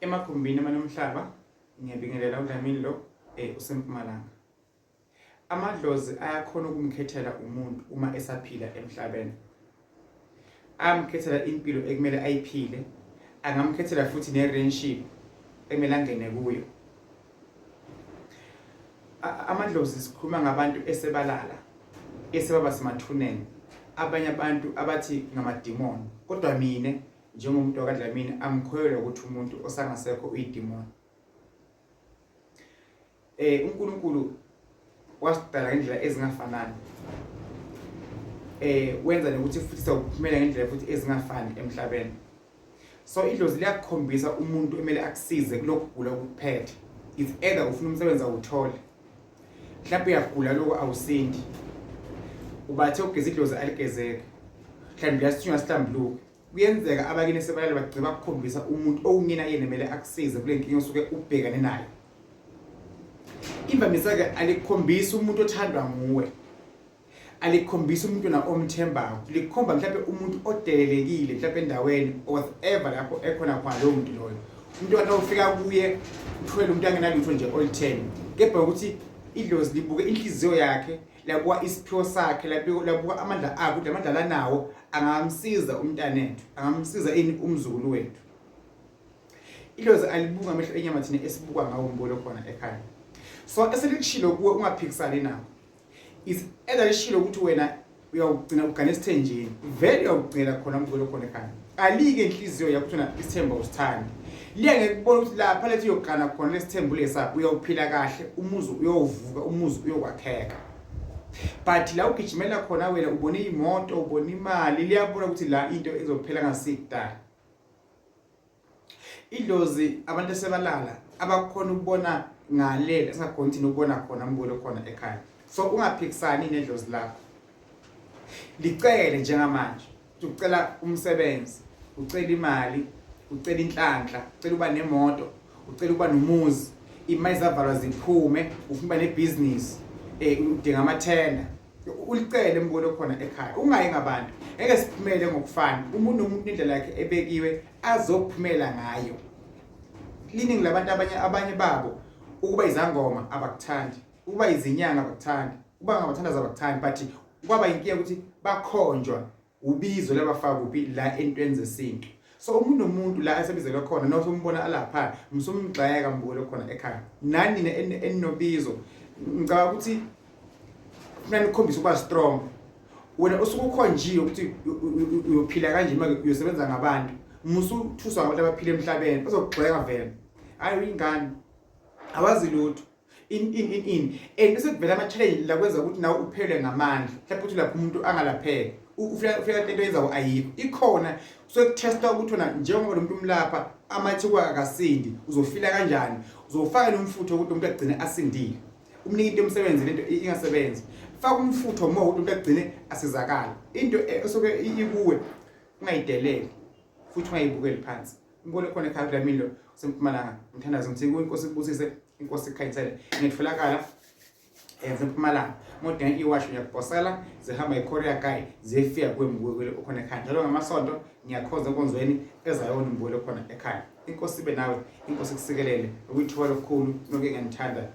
Emagumbini amanomhlaba ngiyabingelela uDlamini lo useMpumalanga. Amadlozi ayakhona ukumkhethela umuntu uma esaphila emhlabeni. Ayamkhethela impilo ekumele ayiphile, angamkhethela futhi ne-relationship ekumele angene kuyo. Amadlozi sikhuluma ngabantu esebalala, esebaba semathuneni, abanye abantu abathi ngamadimoni, kodwa mina njengomuntu wakaDlamini angikholelwa ukuthi umuntu osangasekho uyidimoni. UNkulunkulu wasidala ngendlela ezingafanani. Wenza nokuthi futhi sawuphumela ngendlela futhi ezingafani emhlabeni. So idlozi liyakukhombisa umuntu emele akusize kulokhu kugula okuphethe. It's either ufuna umsebenzi awuthole. Mhlawumbe uyagula lokho awusindi. Ubathe ugeza idlozi aligezeke. Mhlawumbe liyasithunywa sihlambuluke. Kuyenzeka abakini sebalale bagcina bakukhombisa umuntu okungena yena mele akusize kule nkinga osuke ubhekane nayo. Imvamisa-ke alikukhombisi umuntu othandwa nguwe, alikukhombisi umuntu na omthembayo, likukhomba mhlawumbe umuntu odelelekile mhlawumbe endaweni or whatever lapho ekhona khona lowo muntu loyo. Umuntu wathi ufika kuye uthwele umuntu angenalutho nje olutheni, kepha ukuthi idlozi libuke inhliziyo yakhe labuka isiphiwo sakhe labuka amandla akhe ukuthi amandla lanawo angamsiza umntanethu, angamsiza ini umzukulu wethu. Idlozi alibuka amehlo enyama thina esibuka ngawo umbolo khona ekhaya. So eselikushilo kuwe ungaphikisani nakho. Is either lishilo ukuthi wena uyawugcina ugane esithenjini, vele uyawugcina khona umbolo khona ekhaya. Alike inhliziyo yakho ukuthi wena isithembu awusithandi. Liya ngekubona ukuthi lapha lethi uyogana khona lesithembu lesa uyawuphila kahle, umuzi uyovuka, umuzi uyokwakheka. But la ugijimela khona wena ubona imoto, ubona imali, liyabona ukuthi la into izophela ngasikudala. Idlozi abantu esebalala abakhona ukubona ngale esingakhoni thina ukubona khona mbolo khona ekhaya. So ungaphikisani nedlozi lakho. Licele njengamanje ucela umsebenzi, ucela imali, ucela inhlanhla, ucela uba nemoto, ucela uba nomuzi, imali zavalwa ziphume, ufuna uba nebhizinisi, udinga amathenda. Ulicele mbolo khona ekhaya, ungayi ngabantu. Ngeke siphumele ngokufana. Umuntu nomuntu indlela yakhe ebekiwe azophumela ngayo. Liningi labantu abanye babo ukuba izangoma abakuthandi, ukuba izinyanga abakuthandi, ukuba ngabathandazi abakuthandi, but kwaba inkinga ukuthi bakhonjwa ubizo labafaka kuphi la entweni zesintu. So umuntu nomuntu la esebizelwe khona noma umbona alapha msumgxeka mbukele khona ekhaya. Nani nina eninobizo ngicabanga ukuthi funa nikhombise ukuba strong. Wena usuke ukhonjiwe ukuthi uyophila kanje manje uyosebenza ngabantu. Musuthuswa ngabantu abaphila emhlabeni bazokugxeka vele. Hayi uyingane awazi lutho. In in in in and bese kuvela ama challenge la kwenza ukuthi nawe uphelwe ngamandla. Mhlawumbe uthi lapho umuntu angalapheki. Ufika into yenzayo ayikho. Ikhona sokutesta ukuthi wena njengoba lo muntu umlapha amathuba akasindi uzofila kanjani? Uzofaka nomfutho ukuthi umuntu agcine asindile. Umnike into yomsebenzi lento ingasebenzi. Faka umfutho more ukuthi umuntu agcine asizakala. Into esuke ikuwe ungayideleli futhi ungayibukeli phansi. Ngibone khona ekhaya kuDlamini lo useMpumalanga. Ngithandaza ngithi inkosi ikubusise, inkosi ikukhanyisele. Ngitholakala eMpumalanga. Modinga iwasho ngiyakuposela, zihamba iCourier Guy ziyefika kuwe mbukeli okhona ekhaya. Njalo ngamasonto ngiyakhonza enkonzweni eZayoni mbukeli okhona ekhaya. Inkosi ibe nawe, inkosi ikusikelele. Ukuyithola okukhulu, nonke ngiyanithanda.